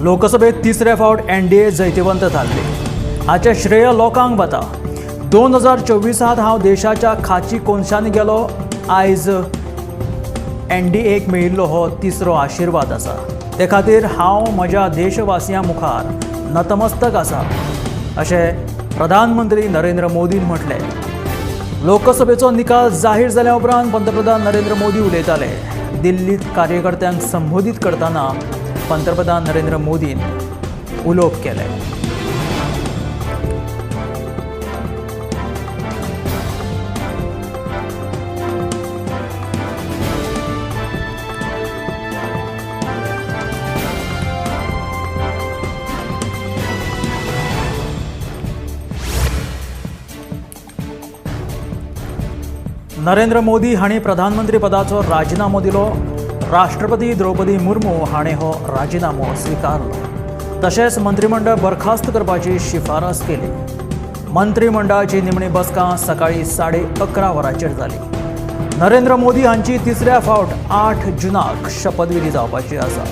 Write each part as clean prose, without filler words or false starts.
लोकसभेत तिसरे फावट एनडीए जैतिवंत थारली. हाचें श्रेय लोकांक वता. 2024 हांव देशाच्या खाची कोनशांनी गेलो. आयज एनडीएक मेळिल्लो हो तिसरो आशिर्वाद आसा. ते खातीर हांव म्हज्या देशवासियां मुखार नतमस्तक आसा अशें प्रधानमंत्री नरेंद्र मोदीन म्हटलें. लोकसभेचो निकाल जाहीर जाल्या उपरांत पंतप्रधान नरेंद्र मोदी उलयताले. दिल्लीत कार्यकर्त्यांक संबोधीत करतना पंतप्रधान नरेंद्र मोदीन उलोवप केलें. नरेंद्र मोदी हांणी प्रधानमंत्री पदाचो राजिनामो दिलो. राष्ट्रपती द्रौपदी मुर्मू हाणें हो राजिनामो स्विकारलो. तशेंच मंत्रिमंडळ बरखास्त करपाची शिफारस केली. मंत्रिमंडळाची निमणी बसका सकाळी 11:30 वरांचेर जाली. नरेंद्र मोदी हांची तिसऱ्या फावट 8 जुनाक शपथविधी जावपाची आसा.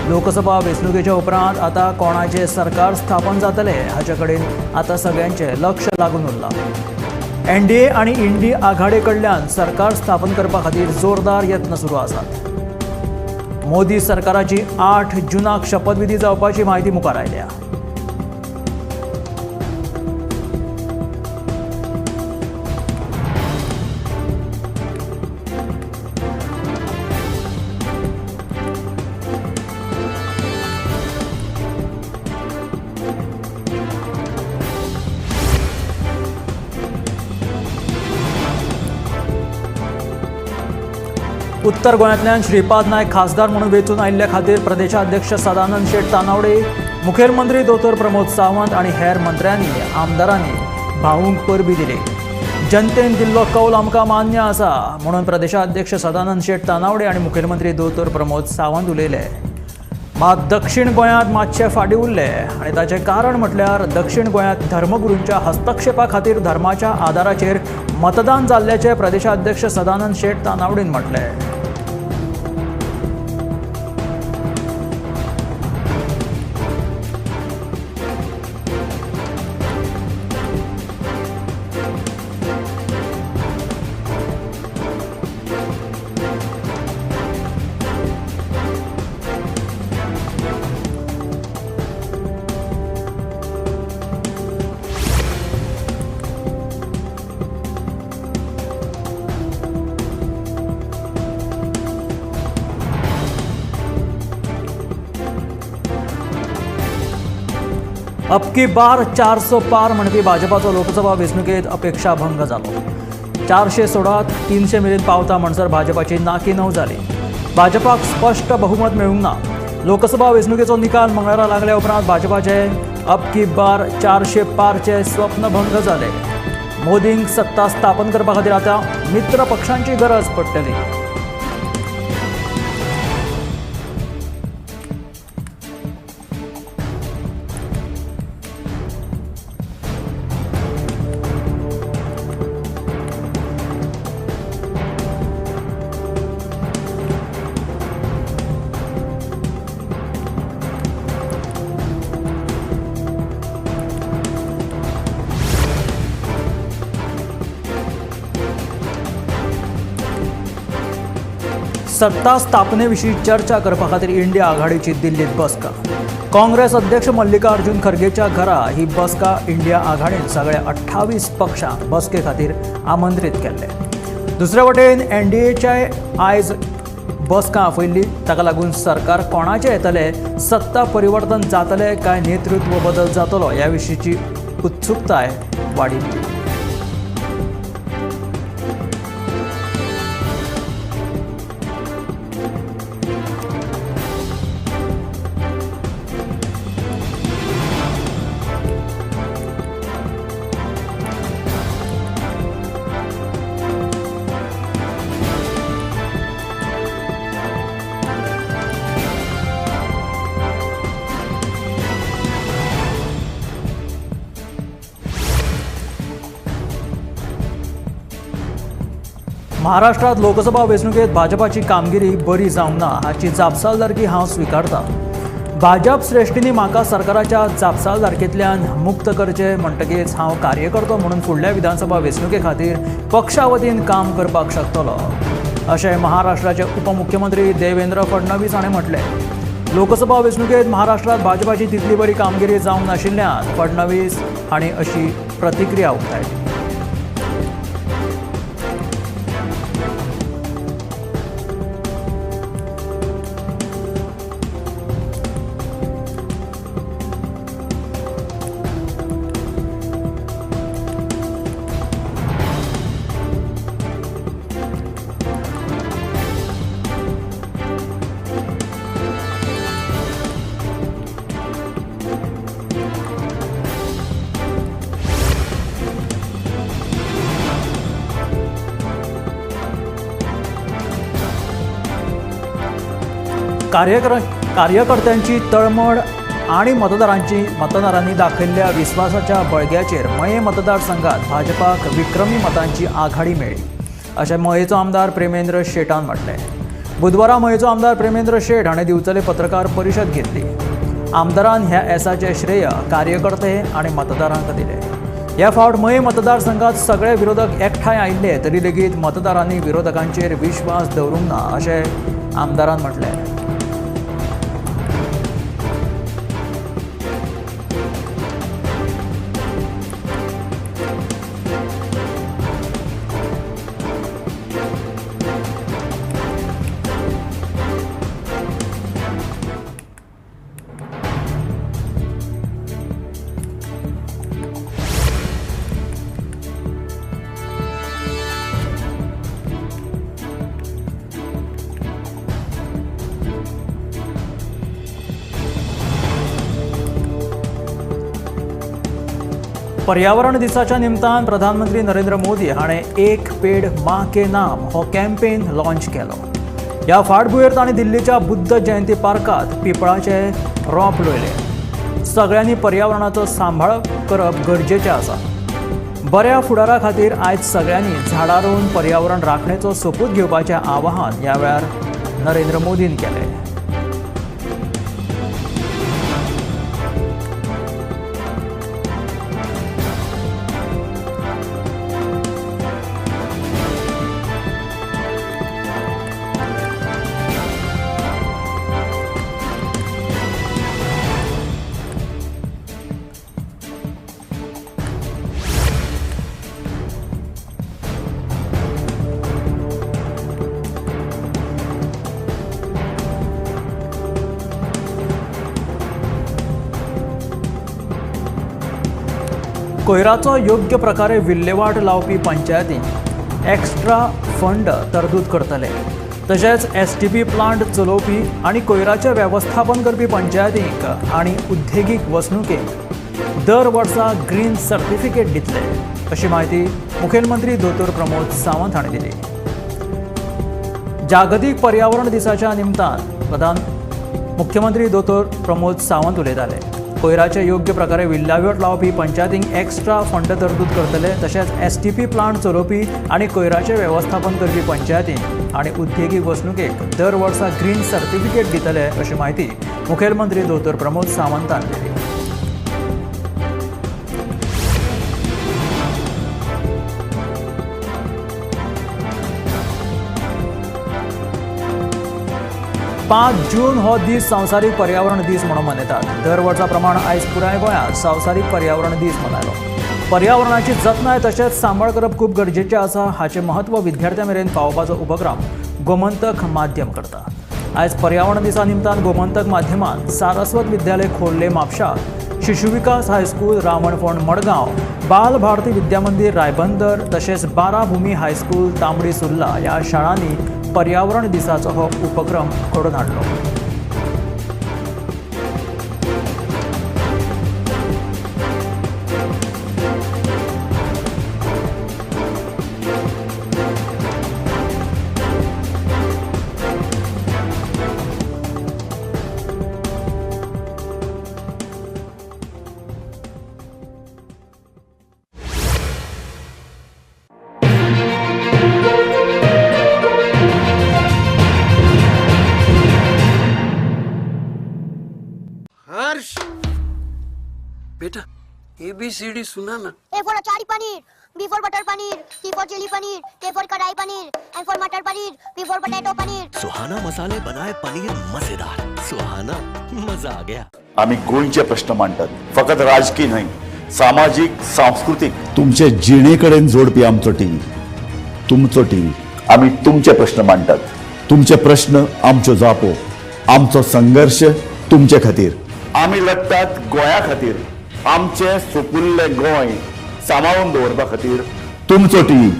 लोकसभा वेंचणुकेच्या उपरांत आतां कोणाचें सरकार स्थापन जातलें हाचे कडेन आतां सगळ्यांचें लक्ष लागून उरलां. एनडीए आनी इंडी आघाडे कडल्यान सरकार स्थापन करपा खातीर जोरदार यत्न सुरू आसात. मोदी सरकाराची 8 जुनाक शपथविधी जावपाची म्हायती मुखार आयल्या. उत्तर गोंयांतल्यान श्रीपाद नायक खासदार म्हणून वेंचून आयिल्ले खातीर प्रदेशाध्यक्ष सदानंद शेट तानावडे, मुखेलमंत्री दोतोर प्रमोद सावंत आनी हेर मंत्र्यांनी आमदारांनी भाऊंक परबी दिली. जनतेन दिल्लो कौल आमकां मान्य आसा म्हणून प्रदेशाध्यक्ष सदानंद शेट तानावडे आनी मुखेलमंत्री दोतोर प्रमोद सावंत उलयले. मात दक्षिण गोंयांत मातशे फाटीं उरले आनी ताचें कारण म्हटल्यार दक्षिण गोंयांत धर्मगुरूंच्या हस्तक्षेपा खातीर धर्माच्या आदाराचेर मतदान जाल्ल्याचें प्रदेशाध्यक्ष सदानंद शेट तानावडेन म्हटलें. अबकी बार 400 पार म्हणपी भाजपाचो लोकसभा वेंचणुकेत अपेक्षाभंग जालो. 400 सोडात 300 मेरेन पावता म्हणसर भाजपाची नाकी नव जाली. भाजपाक स्पश्ट बहुमत मेळूंक ना. लोकसभा वेंचणुकेचो निकाल मंगळारा लागल्या उपरांत भाजपाचे अबकी बार 400 पारचे स्वप्नभंग जाले. मोदींक सत्ता स्थापन करपा खातीर आतां मित्र पक्षांची गरज पडटली. सत्ता स्थापनेविशीं चर्चा करपा खातीर इंडिया आघाडीची दिल्लीत बसका. काँग्रेस अध्यक्ष मल्लिकार्जुन खरगेच्या घरा ही बसका इंडिया आघाडीन सगळ्या 28 पक्षांक बसके खातीर आमंत्रीत केल्ले. दुसरे वटेन एनडीएच्या आयज बसका आपयल्ली. ताका लागून सरकार कोणाचें येतलें, सत्ता परिवर्तन जातलें काय नेतृत्व बदल जातलो ह्या विशींची उत्सुकताय वाडिल्ली. महाराष्ट्रात लोकसभा वेंचणुकेत भाजपाची कामगिरी बरी जावंक ना हाची जापसालदारकी हांव स्विकारता. भाजप श्रेश्ठींनी म्हाका सरकाराच्या जापसालदारकेंतल्यान मुक्त करचे म्हणटकीच हांव कार्यकर्तो म्हणून फुडल्या विधानसभा वेंचणुके खातीर पक्षा वतीन काम करपाक शकतलो अशें महाराष्ट्राचे उपमुख्यमंत्री देवेंद्र फडणवीस हाणें म्हटलें. लोकसभा वेंचणुकेंत महाराष्ट्रांत भाजपाची तितली बरी कामगिरी जावंक नाशिल्ल्यान फडणवीस हांणी अशी प्रतिक्रिया उक्तायली. कार्यकर्त्यांची तळमळ आणि मतदारांनी दाखयल्ल्या विस्वासाच्या बळग्याचेर मये मतदारसंघात भाजपाक विक्रमी मतांची आघाडी मेळ्ळी अशें मयेचो आमदार प्रेमेंद्र शेटान म्हटलें. बुधवारा मयेचो आमदार प्रेमेंद्र शेट हाणें दिवचले पत्रकार परिशद घेतली. आमदारान ह्या येसाचें श्रेय कार्यकर्ते आनी मतदारांक दिलें. ह्या फावट मये मतदारसंघात सगळे विरोधक एकठांय आयिल्ले तरी लेगीत मतदारांनी विरोधकांचेर विश्वास दवरूंक ना अशें आमदारान म्हटलें. पर्यावरण दिसाच्या निमतान प्रधानमंत्री नरेंद्र मोदी हाणें एक पेड माँ के नाम हो कॅम्पेन लॉन्च केलो. ह्या फाटभुंयेर ताणें दिल्लीच्या बुद्ध जयंती पार्कांत पिंपळाचें रोप रोयलें. सगळ्यांनी पर्यावरणाचो सांबाळ करप गरजेचें आसा. बऱ्या फुडारा खातीर आयज सगळ्यांनी झाडां रोवन पर्यावरण राखणेचो सोपूत घेवपाचें आवाहन ह्या वेळार नरेंद्र मोदीन केलें. कोयराचो योग्य प्रकारे विल्हेवाट लावपी पंचायतींक एक्स्ट्रा फंड तरतूद करतले. तशेंच एसटीपी प्लांट चलोवपी आनी कोयराचें वेवस्थापन करपी पंचायतींक आनी उद्देगीक वसणुकेक दर वर्सा ग्रीन सर्टिफिकेट दितले अशी म्हायती मुखेलमंत्री दोतोर प्रमोद सावंत हांणी दिली. जागतीक पर्यावरण दिसाच्या निमतान मुख्यमंत्री दोतोर प्रमोद सावंत उलयताले. कोयराचे योग्य प्रकारे विल्हेवाट लावपी पंचायतींक एक्स्ट्रा फंड तरतूद करतले. तशेंच एसटीपी प्लांट चलोवपी आनी कोयराचें वेवस्थापन करपी पंचायतींक आनी उद्देगीक वसणुकेक दर वर्सा ग्रीन सर्टिफिकेट दितले अशी म्हायती मुखेलमंत्री दोतोर प्रमोद सावंतान दिली. पांच जून हो दीस संवसारीक पर्यावरण दीस म्हणून मनयतात. दर वर्सा प्रमाण आयज पुराय गोंयांत संवसारीक पर्यावरण दीस मनयलो. पर्यावरणाची जतनाय तशेंच सांबाळ करप खूब गरजेचें आसा हाचें म्हत्व विद्यार्थ्यां मेरेन पावोवपाचो उपक्रम गोमंतक माध्यम करता. आयज पर्यावरण दिसा निमतान गोमंतक माध्यमान सारस्वत विद्यालय खोर्ले म्हापशा, शिशुविकास हायस्कूल रावणफोंड मडगांव, बाल भारती विद्या मंदीर रायबंदर तशेंच बाराभुमी हायस्कूल तांबडी सुर्ला ह्या शाळांनी पर्यावरण दिसाचो हो उपक्रम घडोवन हाडलो. बेटा एबीसीडी सुना ना। A for achari paneer, B for butter paneer, C for chilli paneer, K for kadai paneer, M for matar paneer, P for potato paneer. Suhana मसाले बनाए पनीर मजेदार, सुहाना मजा आ गया। आम्ही गोंयचे प्रश्न मांडटात, फकत राजकीय न्हय, सामाजीक, सांस्कृतीक। तुमचे जिणेकडेन जोडपी आमचो टीव्ही, तुमचो टीव्ही। आम्ही तुमचे प्रश्न मांडटात, तुमचे प्रश्न आमच्यो जापो, आमचो संघर्श तुमचे खातीर। आमी लडटात गोंया खातीर, आमचें सुपुल्लें गोंय सांबाळून दवरपा खातीर। तुमचो टीव्ही,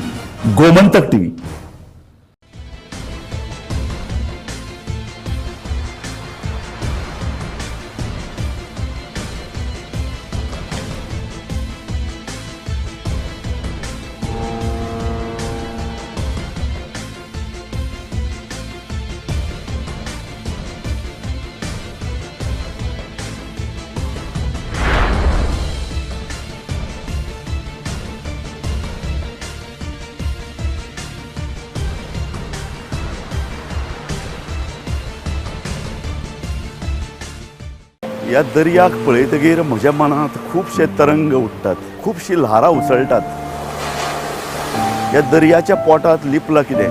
गोमंतक टीव्ही। ह्या दर्याक पळयतगीर म्हज्या मनांत खुबशे तरंग उठ्ठात, खुबशीं ल्हारां उसळटात। ह्या दर्याच्या पोटांत लिपलां कितें?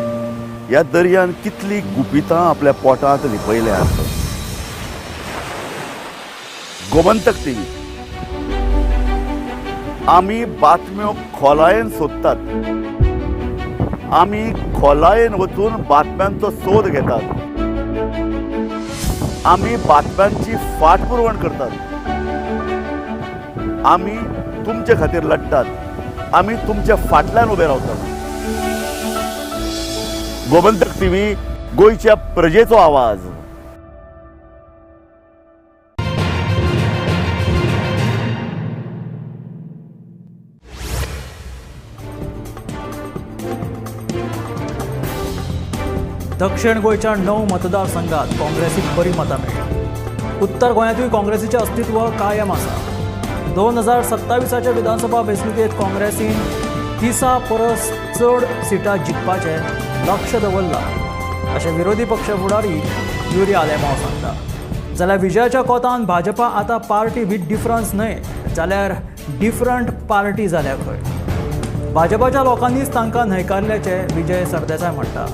ह्या दर्यान कितलीं गुपितां आपल्या पोटांत लिपयल्यात। गोमंतक टीव्ही, आमी बातम्यो खोलायेन सोदतात, आमी खोलायेन वचून बातम्यांचो सोद घेतात, आमी बातम्यांची फाटपुरवण करतात, आमी तुमचे खातीर लडटात, आमी तुमच्या फाटल्यान उबे रावतात। गोमंतक टीव्ही, गोंयच्या प्रजेचो आवाज। दक्षिण गोंयच्या 9 मतदारसंघात काँग्रेसीक बरी मतां मेळ्ळी। उत्तर गोंयांतूय काँग्रेसीचें अस्तित्व कायम आसा। 2027 विधानसभा वेंचणुकेंत काँग्रेसीन 30 परस चड सिटां जिखपाचें लक्ष दवरलां अशें विरोधी पक्ष फुडारी युरी आलेमांव सांगता। जाल्यार विजयाच्या कोतान भाजपा आतां पार्टी विथ डिफरन्स न्हय जाल्यार डिफरंट पार्टी जाल्या खंय। भाजपाच्या लोकांनीच तांकां न्हयकारल्याचें विजय सरदेसाय म्हणटा।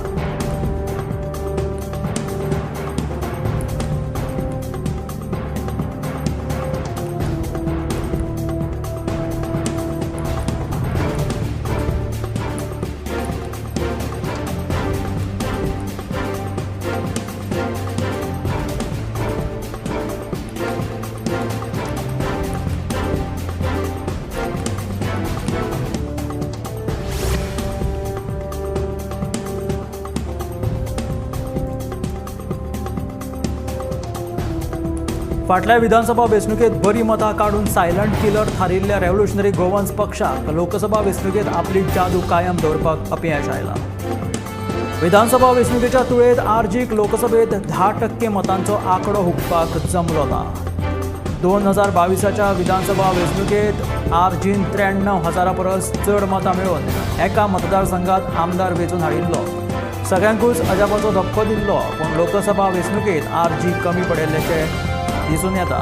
फाटल्या विधानसभा वेंचणुकेंत बरी मतां काडून सायलंट किलर थारिल्ल्या रेव्होल्युशनरी गोवन्स पक्षाक लोकसभा वेंचणुकेंत आपली जादू कायम दवरपाक अपयश आयलां। विधानसभा वेंचणुकेच्या तुळेंत आरजीक लोकसभेत 10% मतांचो आंकडो हुपपाक जमलो ना। 2022 विधानसभा वेंचणुकेंत आरजीन 93,000 परस चड मतां मेळोवन एका मतदारसंघात आमदार वेंचून हाडिल्लो। सगळ्यांकूच अजापाचो धपको दिल्लो, पूण लोकसभा वेंचणुकेंत आरजी कमी पडिल्ल्याचें दिसून येता।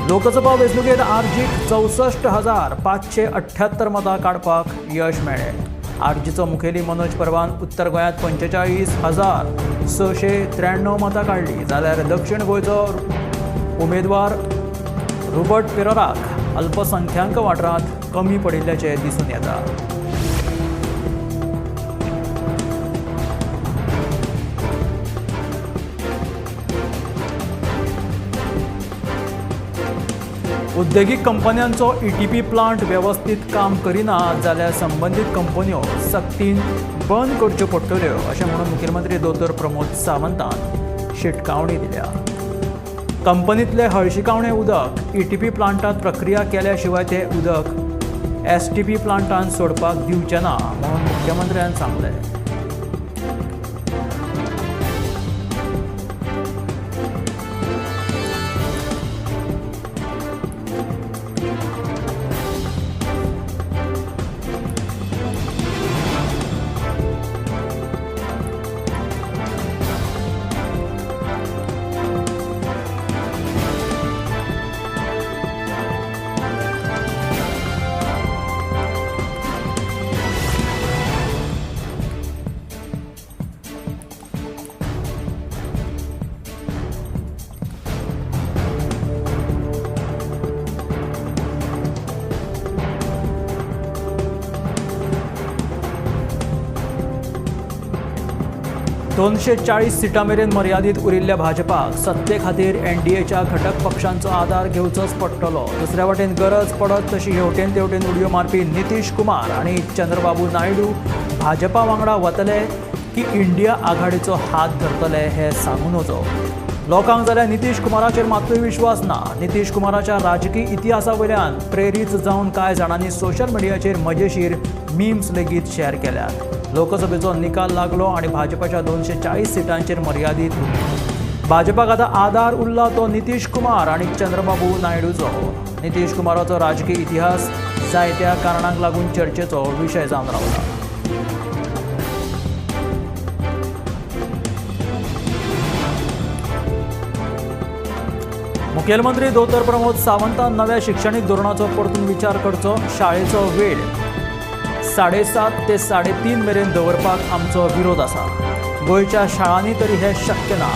लोकसभा वेंचणुकेंत आरजीक 64,578 मतां काडपाक यश मेळ्ळें। आरजीचो मुखेली मनोज परबान उत्तर गोंयांत 45,693 मतां काडली, जाल्यार दक्षिण गोंयचो उमेदवार रुबर्ट पेरेराक अल्पसंख्याक वाठारांत कमी पडिल्ल्याचें दिसून येता। उद्देगीक कंपन्यांचो ईटीपी प्लांट वेवस्थीत काम करिना जाल्यार संबंदीत कंपन्यो सक्तीन बंद करच्यो पडटल्यो अशें म्हणून मुखेलमंत्री दोतोर प्रमोद सावंतान शिटकावणी दिल्या। कंपनीतले हळशिकावणें उदक ईटीपी प्लांटांत प्रक्रिया केल्या शिवाय तें उदक एसटीपी प्लांटांत सोडपाक दिवचें ना म्हणून मुख्यमंत्र्यान सांगलें। 240 सिटां मेरेन मर्यादीत उरिल्ल्या भाजपाक सत्ते खातीर एनडीएच्या घटक पक्षांचो आदार घेवचोच पडटलो। दुसऱ्या वटेन गरज पडत तशी हेवटेन तेवटेन उडयो मारपी नितीश कुमार आनी चंद्रबाबू नायडू भाजपा वांगडा वतले की इंडिया आघाडीचो हात धरतले हे सांगू नजो। लोकांक जाल्यार नितीश कुमाराचेर मात्तूय विश्वास ना। नितीश कुमाराच्या राजकीय इतिहासा वयल्यान प्रेरीत जावन कांय जाणांनी सोशल मिडियाचेर मजेशीर मीम्स लेगीत शेअर केल्यात। लोकसभेचो निकाल लागलो आनी भाजपाच्या 240 सिटांचेर मर्यादीत उरली। भाजपाक आतां आदार उरला तो नितीश कुमार आनी चंद्रबाबू नायडूचो। नितीश कुमाराचो राजकीय इतिहास जायत्या कारणांक लागून चर्चेचो विशय जावन रावला। मुखेलमंत्री दोतोर प्रमोद सावंतान नव्या शिक्षणीक धोरणाचो परतून विचार करचो। शाळेचो वेळ 7:30 ते 3:30 मेरेन दवरपाक आमचो विरोध आसा। गोंयच्या शाळांनी तरी हें शक्य ना।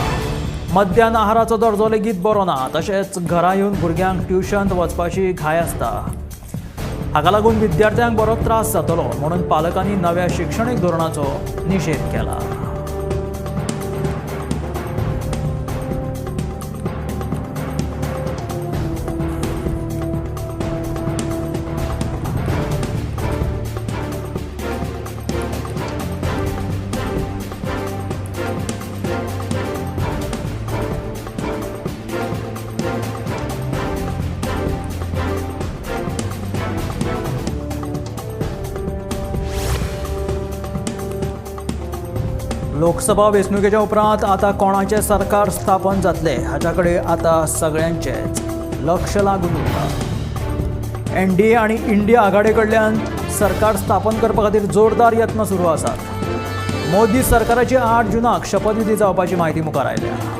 मध्यान आहाराचो दर्जो लेगीत बरो ना। तशेंच घरा येवन भुरग्यांक ट्युशन वचपाची घाय आसता। हाका लागून विद्यार्थ्यांक बरो त्रास जातलो म्हणून पालकांनी नव्या शिक्षणीक धोरणाचो निशेध केला। लोकसभा वेंचणुकेच्या उपरांत आतां कोणाचें सरकार स्थापन जातलें हाच्या कडेन आतां सगळ्यांचेंच लक्ष लागून उरता। एनडीए आनी इंडिया आघाडे कडल्यान सरकार स्थापन करपा खातीर जोरदार यत्न सुरू आसात। मोदी सरकाराची 8 जूनाक शपथविधी जावपाची म्हायती मुखार आयल्या।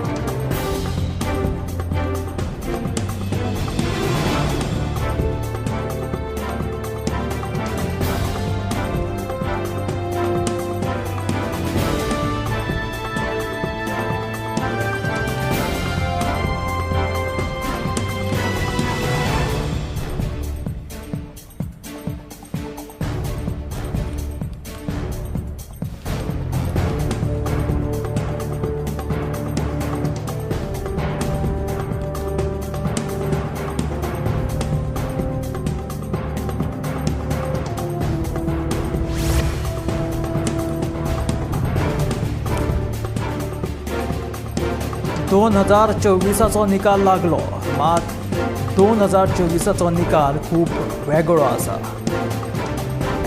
दोन 2024 निकाल लागलो, मात 2024 निकाल खूब वेगळो आसा।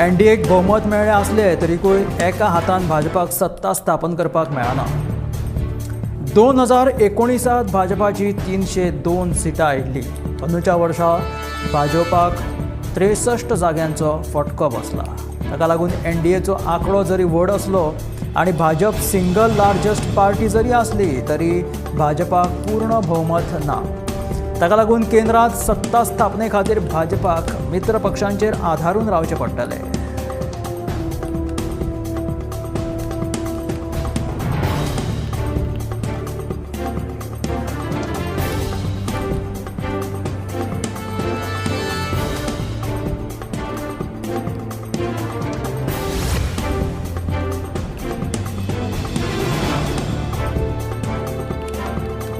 एनडीएक बहुमत मेळ्ळें आसलें तरीकूय एका हातान भाजपाक सत्ता स्थापन करपाक मेळना। 2019 भाजपाची 302 सिटां आयिल्ली। अंदूच्या वर्सा भाजपाक 63 जाग्यांचो फटको बसला। ताका लागून एनडीएचो आंकडो जरी व्हड आसलो आनी भाजप सिंगल लार्जस्ट पार्टी जरी आसली तरी भाजपाक पूर्ण भोवमत ना। ताका लागून केंद्रांत सत्ता स्थापने खातीर भाजपाक मित्र पक्षांचेर आधारून रावचें पडटलें।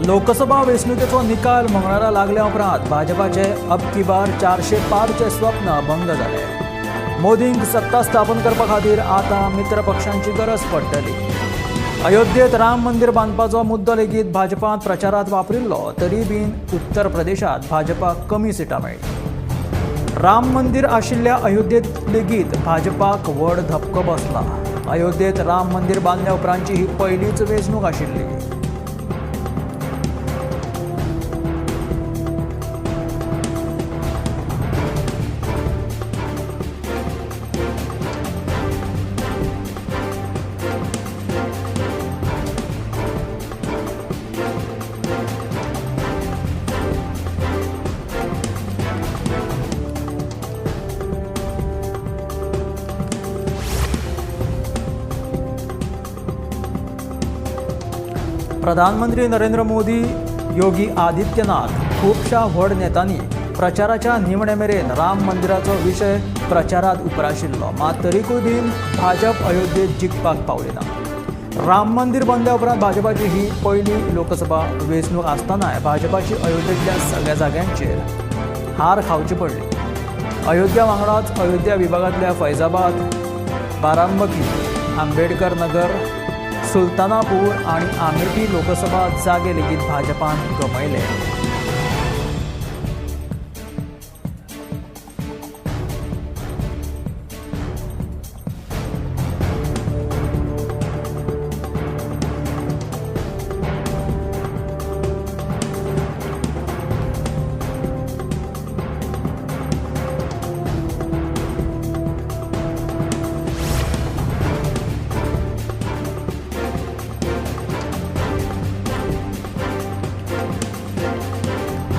लोकसभा वेंचणुकेचो निकाल मंगळारा लागल्या उपरांत भाजपाचे अब की बार 400 पारचे स्वप्न भंग जालें। मोदींक सत्ता स्थापन करपा खातीर आतां मित्र पक्षांची गरज पडटली। अयोध्येत राम मंदिर बांदपाचो मुद्दो लेगीत भाजपान प्रचारांत वापरिल्लो तरी बीन उत्तर प्रदेशांत भाजपाक कमी सिटां मेळ्ळीं। राम मंदिर आशिल्ल्या अयोध्येत लेगीत भाजपाक व्हड धपको बसला। अयोध्येत राम मंदिर बांदल्या उपरांतची ही पयलीच वेंचणूक आशिल्ली। प्रधानमंत्री नरेंद्र मोदी, योगी आदित्यनाथ खुबश्या व्हड नेतांनी प्रचाराच्या निमणे मेरेन राम मंदिराचो विशय प्रचारात उप्राशिल्लो, मात तरीकूय बीन भाजप अयोध्येत जिखपाक पावली ना। राम मंदिर बांदल्या उपरांत भाजपाची ही पयली लोकसभा वेंचणूक आसतनाय भाजपाची अयोध्येंतल्या सगळ्या जाग्यांचेर हार खावची पडली. अयोध्या वांगडाच अयोध्या विभागांतल्या फैजाबाद, बाराबंकी, आंबेडकर नगर, सुलतानापूर आनी आमेठी लोकसभा जागे लेगीत भाजपान गमयले.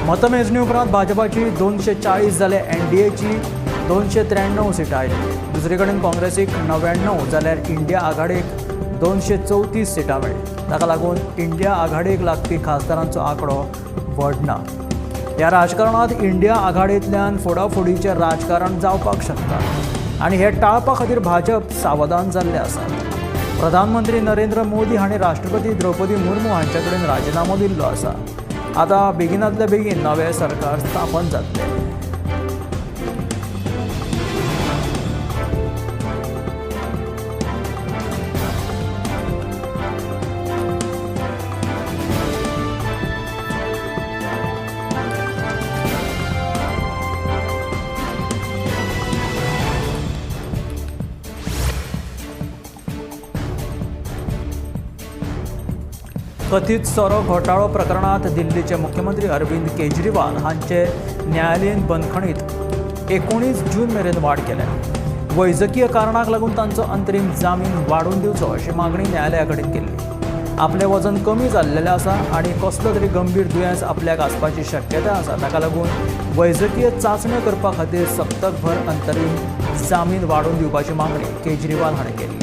मतमेजणी उपरांत भाजपाची 240 जाल्यार एनडीएची 293 सिटां आयली. दुसरे कडेन काँग्रेसीक 99 जाल्यार इंडिया आघाडीक 234 सिटां मेळ्ळी. ताका लागून इंडिया आघाडीक लागपी खासदारांचो आंकडो व्हड ना. ह्या राजकारणांत इंडिया आघाडींतल्यान फोडाफोडीचें राजकारण जावपाक शकता आनी हें टाळपा खातीर भाजप सावधान जाल्लें आसा. प्रधानमंत्री नरेंद्र मोदी हांणी राष्ट्रपती द्रौपदी मुर्मू हांचे कडेन राजिनामो दिल्लो आसा. आतां बेगिनांतल्या बेगीन नवें सरकार स्थापन जातलें. कथित सोरो घोटाळो प्रकरणात दिल्लीचे मुख्यमंत्री अरविंद केजरीवाल हांचे न्यायालयीन बंदखणीत 19 जून मेरेन वाड केल्या. वैजकीय कारणाक लागून तांचो अंतरीम जामीन वाडोवन दिवचो अशी मागणी न्यायालया कडेन केल्ली. आपलें वजन कमी जाल्लेलें आसा आनी कसलो तरी गंभीर दुयेंस आपल्याक आसपाची शक्यता आसा, ताका लागून वैजकीय चांचण्यो करपा खातीर सप्तकभर अंतरीम जामीन वाडोवन दिवपाची मागणी केजरीवाल हाणें केल्ली.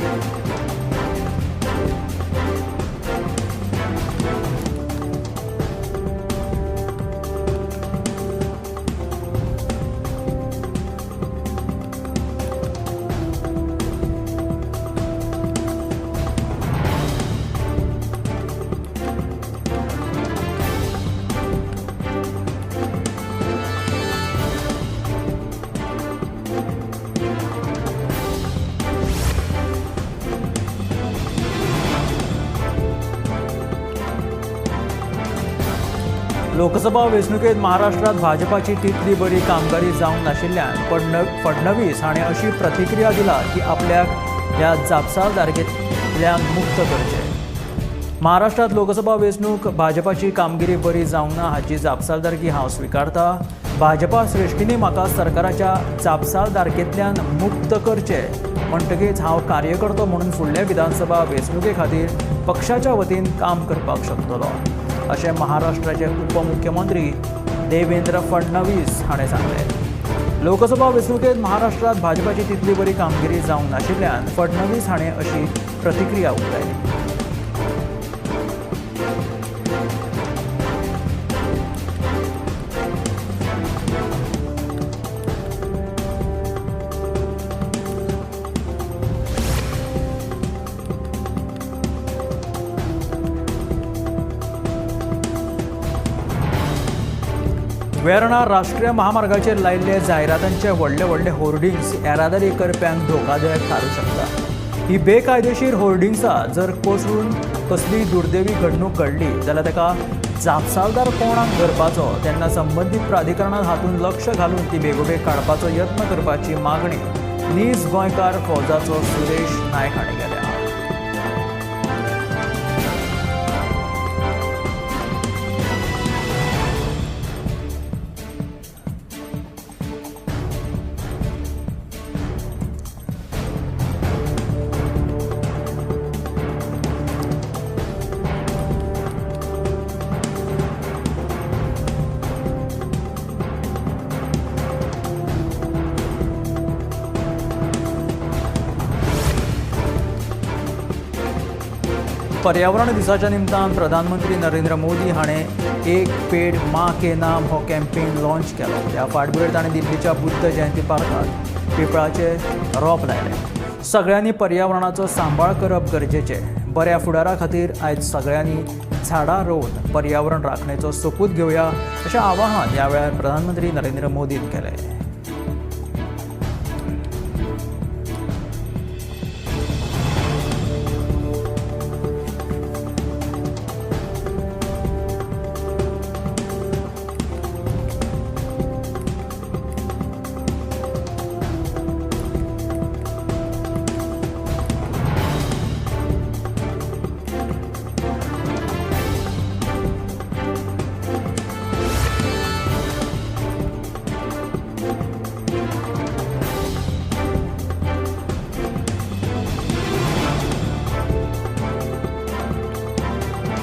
लोकसभा वेंचणुकेंत महाराष्ट्रांत भाजपाची तितली बरी कामगिरी जावंक नाशिल्ल्यान फडणवीस हाणें अशी प्रतिक्रिया दिला की आपल्याक ह्या जापसालदारकेंतल्यान मुक्त करचें. महाराष्ट्रांत लोकसभा वेंचणूक भाजपाची कामगिरी बरी जावंक ना हाची जापसालदारकी हांव स्विकारता. भाजपा श्रेश्ठींनी म्हाका सरकाराच्या जापसालदारकेंतल्यान मुक्त करचें म्हणटकीच हांव कार्यकर्तो म्हणून फुडल्या विधानसभा वेंचणुके खातीर पक्षाच्या वतीन काम करपाक शकतलो अशें महाराष्ट्राचे उपमुख्यमंत्री देवेंद्र फडणवीस हाणें सांगलें. लोकसभा वेंचणुकेंत महाराष्ट्रांत भाजपाची तितली बरी कामगिरी जावंक नाशिल्ल्यान फडणवीस हाणें अशी प्रतिक्रिया उक्तायली. वेर्णा राष्ट्रीय महामार्गाचेर लायिल्ले जायरातांचे व्हडले व्हडले होर्डिंग्स येरादारी करप्यांक धोकादायक थारूं शकता. ही बेकायदेशीर होर्डिंग्सां जर कोसळून कसलीय दुर्दैवी घडणूक घडली जाल्यार ताका जापसालदार कोणाक धरपाचो तेन्ना संबंदीत प्राधिकरणान हातूंत लक्ष घालून ती बेगोबेग काडपाचो यत्न करपाची मागणी नीज गोंयकार फौजाचो सुरेश नायक हाणें केल्या. पर्यावरण दिसाच्या निमतान प्रधानमंत्री नरेंद्र मोदी हाणें एक पेड माँ के नाम हो कॅम्पेन लॉन्च केलो. ह्या फाटभुंयेर ताणें दिल्लीच्या बुद्ध जयंती पार्कांत पिंपळाचें रोप लायलें. सगळ्यांनी पर्यावरणाचो सांबाळ करप गरजेचें. बऱ्या फुडारा खातीर आयज सगळ्यांनी झाडां रोवन पर्यावरण राखणेचो सोपूत घेवया अशें आवाहन ह्या वेळार प्रधानमंत्री नरेंद्र मोदीन केलें.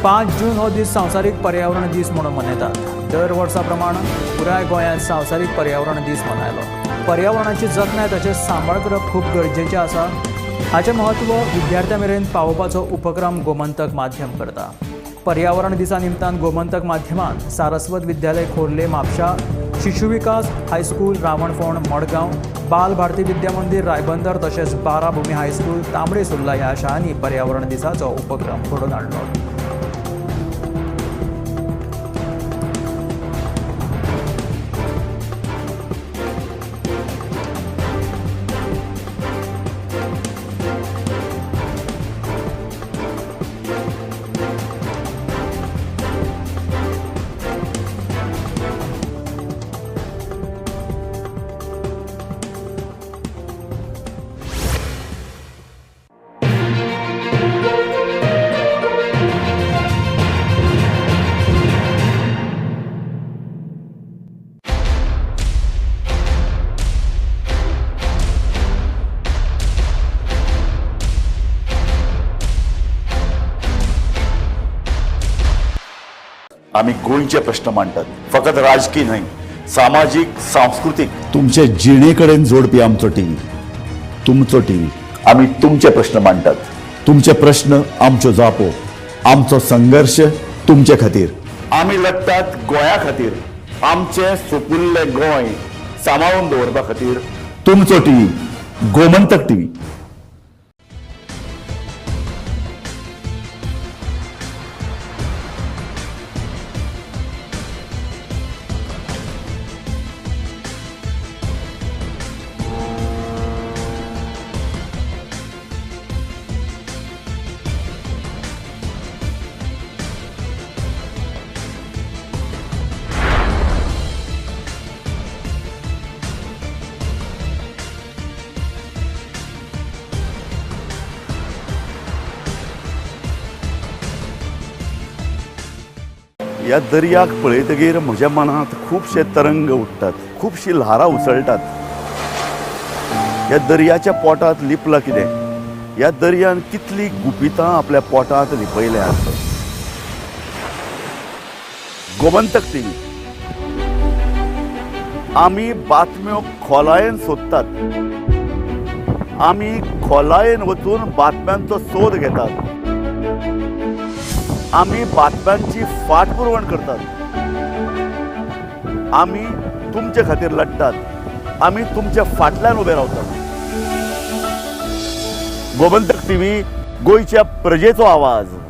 5 जून हो दीस संवसारीक पर्यावरण दीस म्हणून मनयतात. दर वर्सा प्रमाण पुराय गोंयांत संवसारीक पर्यावरण दीस मनयलो. पर्यावरणाची जतनाय तशेंच सांबाळ करप खूब गरजेचें आसा. हाचें म्हत्व विद्यार्थ्यां मेरेन पावोवपाचो उपक्रम गोमंतक माध्यम करता. पर्यावरण दिसा निमतान गोमंतक माध्यमान सारस्वत विद्यालय खोर्ले म्हापशा, शिशु विकास हायस्कूल रावणफोंड मडगांव, बाल भारती विद्या मंदीर रायबंदर तशेंच बाराभुमी हायस्कूल तांबडे सुर्ला ह्या शाळांनी पर्यावरण दिसाचो उपक्रम घडोवन हाडलो. आमी गोंयचे प्रश्न मांडटात, फकत राजकीय न्हय, सामाजीक, सांस्कृतीक, तुमचे जिणे कडेन जोडपी आमचो टीव्ही, तुमचो टीव्ही. आमी तुमचे प्रश्न मांडटात, तुमचे प्रश्न आमच्यो जापो, आमचो संघर्श तुमचे खातीर. आमी लढटात गोंया खातीर, आमचें सुपुल्लें गोंय सांबाळून दवरपा खातीर. तुमचो टीव्ही, गोमंतक टीव्ही. ह्या दर्याक पळयतगीर म्हज्या मनांत खुबशे तरंग उठ्ठात, खुबशी ल्हारां उसळटात. ह्या दर्याच्या पोटांत लिपलां कितें? ह्या दर्यान कितलीं गुपितां आपल्या पोटांत लिपयल्यांत. गोमंतक टीव्ही आमी बातम्यो खोलायेन सोदतात, आमी खोलायेन वचून बातम्यांचो सोद घेतात, आमी बातम्यांची फाटपुरवण करतात, आमी तुमचे खातीर लढटात, आमी तुमच्या फाटल्यान उबे रावतात. गोमंतक टीव्ही, गोंयच्या प्रजेचो आवाज.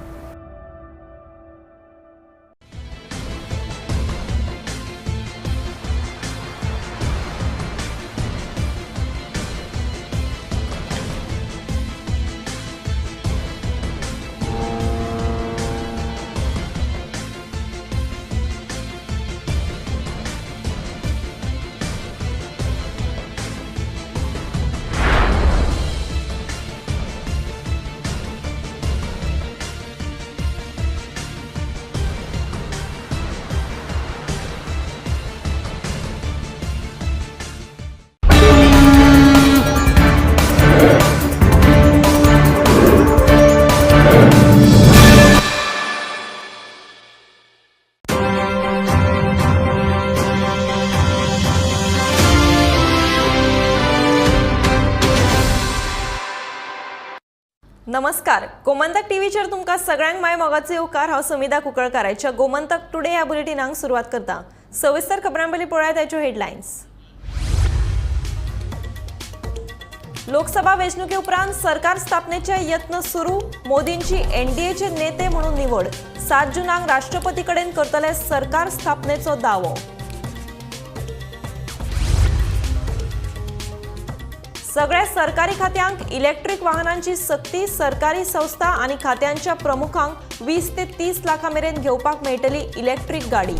नमस्कार, गोमंतक टीव्हीचेर तुमकां सगळ्यांक माय मोगाचो येवकार. हांव समिधा कुंकळकार आयच्या गोमंतक टुडे ह्या बुलेटिनाक सुरवात करता. सविस्तर खबरां पयलीं पळयात ताच्यो हेडलायन्स. लोकसभा वेंचणुके उपरांत सरकार स्थापनेचे यत्न सुरू. मोदींची एनडीएचे नेते म्हणून निवड. 7 जूनाक राष्ट्रपती कडेन करतले सरकार स्थापनेचो दावो. सगळ्या सरकारी खात्यांक इलेक्ट्रीक वाहनांची सक्ती. सरकारी संस्था आनी खात्यांच्या प्रमुखांक 20 ते 30 लाखां मेरेन घेवपाक मेळटली इलेक्ट्रीक गाडी.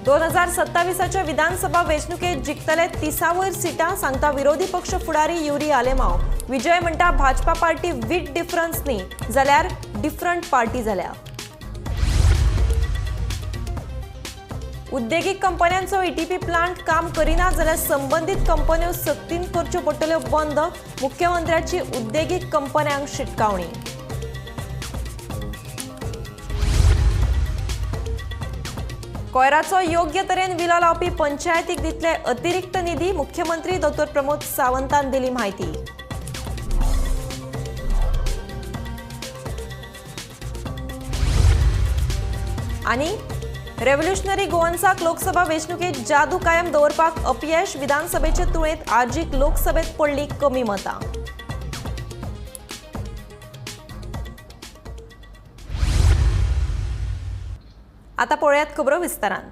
2027च्या विधानसभा वेंचणुकेत जिखतले 30 वयर सिटां, सांगता विरोधी पक्ष फुडारी युरी आलेमाव. विजय म्हणटा भाजपा पार्टी विथ डिफरन्स न्ही जाल्यार डिफरंट पार्टी जाल्या. उद्देगीक कंपन्यांचो ईटीपी प्लांट काम करिना जाल्यार संबंदीत कंपन्यो सक्तीन करच्यो पडटल्यो बंद. मुख्यमंत्र्याची उद्देगीक कंपन्यांक शिटकावणी. कोयराचो योग्य तरेन विलो लावपी पंचायतीक दितले अतिरिक्त निधी. मुख्यमंत्री डॉ प्रमोद सावंतान दिली म्हायती. आनी रेव्होल्युशनरी गोवन्साक लोकसभा वेंचणुकेत जादू कायम दवरपाक अपयश. विधानसभेचे तुळेंत आजीक लोकसभेत पडली कमी मतां. आता पळयात खबरो विस्तारान.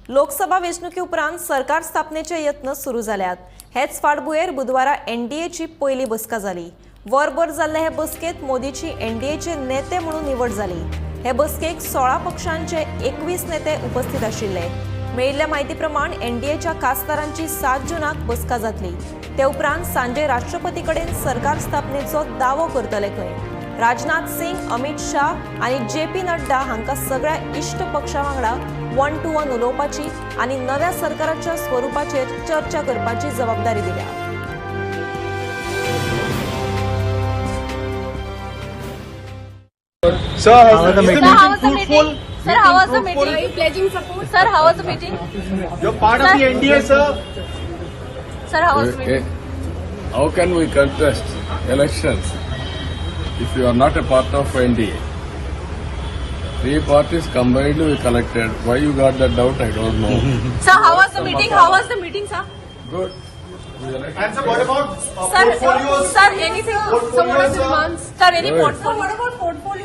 लोकसभा वेंचणुके उपरांत सरकार स्थापनेचे यत्न सुरू जाल्यात. हेच फाटभुंयेर बुधवारा एनडीएची पयली बसका जाली. वरभर जाल्ले हे बसकेत मोदीची एनडीएचे नेते म्हणून निवड जाली. हे बसकेक 16 पक्षांचे 21 नेते उपस्थित आशिल्ले. मेळिल्ल्या म्हायती प्रमाण एनडीएच्या खासदारांची 7 जूनाक बसका जातली. ते उपरांत सांजे राष्ट्रपती कडेन सरकार स्थापनेचो दावो करतले खंय. राजनाथ सिंग, अमित शाह आनी जेपी नड्डा हांकां सगळ्या इश्ट पक्षां वांगडा 1 to 1 उलोवपाची आनी नव्या सरकाराच्या स्वरुपाचेर चर्चा करपाची जबाबदारी दिल्या. Sir, how was the meeting? Sir, how was the meeting? Are you pledging support? Sir, how was the meeting? You're part of the NDA, sir. Sir, how was the meeting? How can we contest elections if you are not a part of NDA? 3 parties combined we collected. Why you got that doubt, I don't know. Sir, how was the meeting? How was the meeting, sir? Good. And sir, what about portfolios? Sir, anything? Sir, what are the demands? Sir, any portfolio? What about portfolios?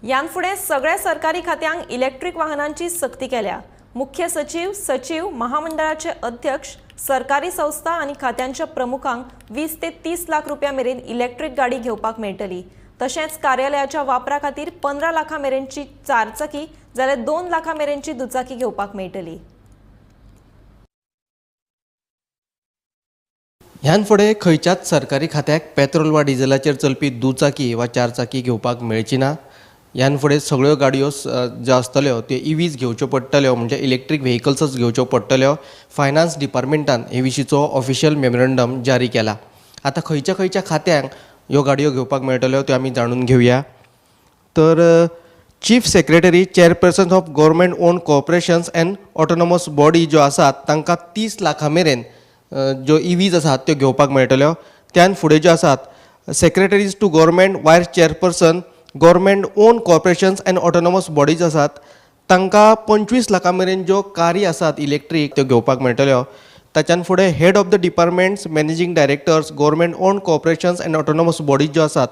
यान फुडें सगळ्या सरकारी खात्यांक electric वाहनांची सक्ती केल्या. मुख्य सचिव, सचिव, महामंडळाचे अध्यक्ष, सरकारी संस्था आनी खात्यांच्या प्रमुखांक 20 ते 30 लाख रुपया मेरेन इलेक्ट्रीक गाडी घेवपाक मेळटली. तशेंच कार्यालयाच्या वापरा खातीर 15 लाखां मेरेनची चारचाकी जाल्यार 2 लाखां मेरेनची दुचाकी घेवपाक मेळटली. ह्यान फुडें खंयच्याच सरकारी खात्याक पेट्रोल वा डिझेलाचेर चलपी दुचाकी वा चारचाकी घेवपाक मेळची ना. ह्यान फुडें सगळ्यो गाडयो ज्यो आसतल्यो त्यो इवीज घेवच्यो पडटल्यो, म्हणजे इलेक्ट्रीक व्हेकल्सच घेवच्यो पडटल्यो. फायनान्स डिपार्टमेंटान हे विशींचो ऑफिशियल मेमोरंडम जारी केला. आतां खंयच्या खंयच्या खात्यांक ह्यो गाडयो घेवपाक मेळटल्यो त्यो आमी जाणून घेवया. तर chief secretary, chairperson of government owned corporations and autonomous body ज्यो आसात तांकां 30 लाखां मेरेन ज्यो इवीज आसात त्यो घेवपाक मेळटल्यो. त्यान फुडें ज्यो आसात secretaries to government, vice chairperson, government owned corporations and autonomous bodies आसात तांकां 25 लाखां मेरेन ज्यो कारी आसात इलेक्ट्रीक त्यो घेवपाक मेळटल्यो. ताच्यान फुडें head of the departments, managing directors, government owned corporations and autonomous bodies ज्यो आसात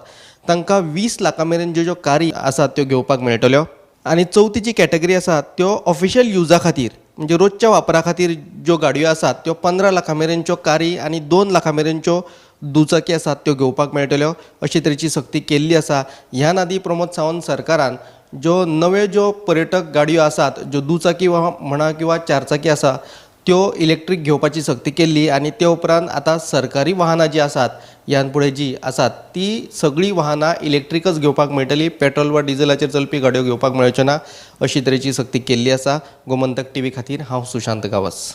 तांकां 20 लाखां मेरेन ज्यो ज्यो कारी आसात त्यो घेवपाक मेळटल्यो. आनी चवथी जी कॅटेगरी आसा त्यो ऑफिशियल युजा खातीर, म्हणजे रोजच्या वापरा खातीर ज्यो गाडयो आसात त्यो 15 लाखां मेरेनच्यो कारी आनी 2 लाखां मेरेनच्यो दुचाकी आसात त्यो घेवपाक मेळटल्यो अशे तरेची सक्ती केल्ली आसा. ह्यान आदी प्रमोद सावंत सरकारान ज्यो नव्यो ज्यो पर्यटक गाडयो आसात, ज्यो दुचाकी वा म्हणा किंवा चारचाकी आसा त्यो इलेक्ट्रीक घेवपाची सक्ती केल्ली आनी ते उपरांत आतां सरकारी वाहनां जीं आसात ह्यान फुडें जीं आसात ती सगळीं वाहनां इलेक्ट्रीकच घेवपाक मेळटली, पेट्रोल वा डिझेलाचेर चलपी गाडयो घेवपाक मेळच्यो ना अशी तरेची सक्ती केल्ली आसा. गोमंतक टीव्ही खातीर हांव सुशांत गांवस.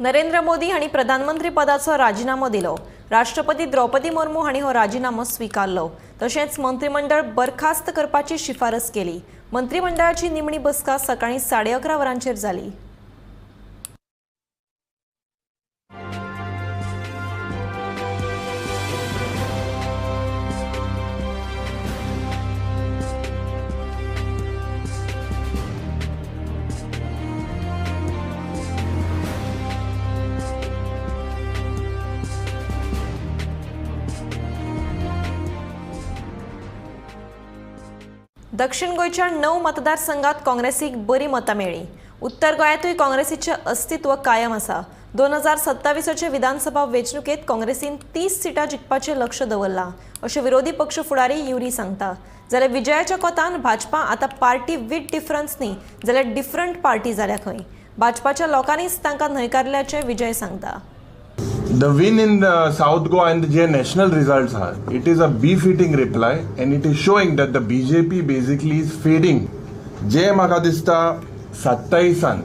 नरेंद्र मोदी हांणी प्रधानमंत्री पदाचो राजिनामो दिलो. राष्ट्रपती द्रौपदी मुर्मू हांणी हो राजिनामो स्विकारलो. तशेंच मंत्रिमंडळ बरखास्त करपाची शिफारस केली. मंत्रिमंडळाची निमणी बसका सकाळी 11:30 वरांचेर जाली. दक्षिण गोंयच्या 9 मतदारसंघात काँग्रेसीक बरी मतां मेळ्ळीं. उत्तर गोंयांतूय काँग्रेसीचें अस्तित्व कायम आसा. 2027 विधानसभा वेंचणुकेंत काँग्रेसीन 30 सिटां जिखपाचें लक्ष दवरलां अशें विरोधी पक्ष फुडारी युरी सांगता. जाल्यार विजयाच्या कोतान भाजपा आतां पार्टी विथ डिफरन्स न्ही जाल्यार डिफरंट पार्टी जाल्या खंय. भाजपाच्या लोकांनीच तांकां न्हयकारल्याचें विजय सांगता. The win in the South Goa and the national results are, it is a befitting reply and it is showing that the BJP basically is fading. जे म्हाका दिसता 27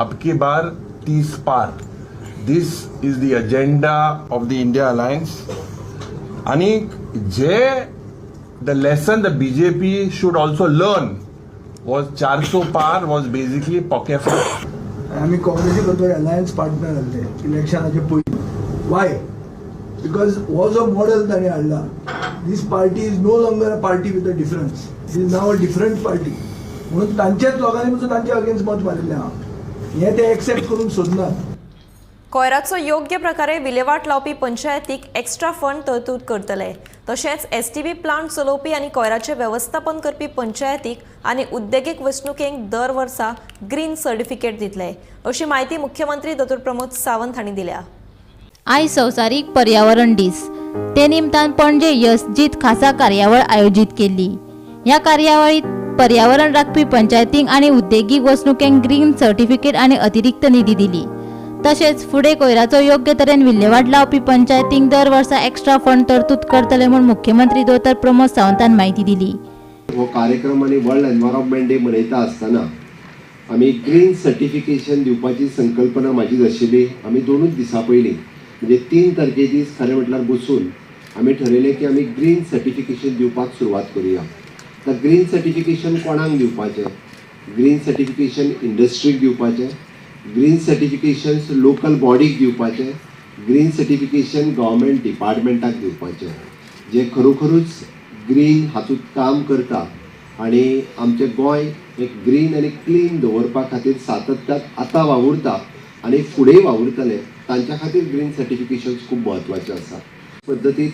अबकी बार 30 पार, this is the agenda of the India Alliance. आणि जे the lesson the BJP should also learn was 400 पार was basically pocket. आमी काँग्रेसी बरोबर alliance partner आसले इलेक्शनाचे पयलीं. वाय? Because हो जो मॉडेल ताणें हाडला, this party is no longer a party with a difference, it is now a different party. म्हणून तांचेच लोकांनी पसून तांचे अगेन्स्ट मत मारिल्लें आहा, हें ते एक्सेप्ट करूंक सोदनात. कोयराचो योग्य प्रकारे विलेवाट लावपी पंचायतीक एक्स्ट्रा फंड तरतूद करतले. तशेंच एसटीपी प्लांट चलोवपी आनी कोयराचें वेवस्थापन करपी पंचायतीक आनी उद्देगीक वसणुकेंक दर वर्सा ग्रीन सर्टिफिकेट दितले अशी म्हायती मुख्यमंत्री दोतोर प्रमोद सावंत हांणी दिल्या. आयज संवसारीक पर्यावरण दीस. ते निमतान पणजे यसजीत खासा कार्यावळ आयोजीत केल्ली. ह्या कार्यावळीत पर्यावरण राखपी पंचायतींक आनी उद्देगीक वसणुकेंक ग्रीन सर्टिफिकेट आनी अतिरिक्त निधी दिली. तशेंच फुडें कोयराचो योग्य तरेन विल्हेवाट लावपी पंचायतींक दर वर्सा एक्स्ट्रा फंड तरतूद करतले म्हूण मुख्यमंत्री दोतोर प्रमोद सावंतान म्हायती दिली. हो कार्यक्रम आनी वर्ल्ड एनवायरमेंट डे मनयता आसतना आमी ग्रीन सर्टिफिकेशन दिवपाची संकल्पना म्हाजीच आशिल्ली. आमी 2च दिसां पयलीं म्हणजे 3 तारखे दीस खरें म्हटल्यार बसून आमी ठरयलें की आमी ग्रीन सर्टिफिकेशन दिवपाक सुरवात करुया. तर ग्रीन सर्टिफिकेशन कोणाक दिवपाचें? ग्रीन सर्टिफिकेशन इंडस्ट्रीक दिवपाचें, ग्रीन सर्टिफिकेशन लोकल बॉडीक दिवपाचें, ग्रीन सर्टिफिकेशन गव्हर्मेंट डिपार्टमेंटाक दिवपाचें, जे खरोखरूच ग्रीन हातूंत काम करता आनी आमचें गोंय एक ग्रीन आनी क्लीन दवरपा खातीर सातत्यान आतां वावुरता आनी फुडें वावुरतले, तांच्या खातीर ग्रीन सर्टिफिकेशन खूब म्हत्वाचें आसा पद्दतीन.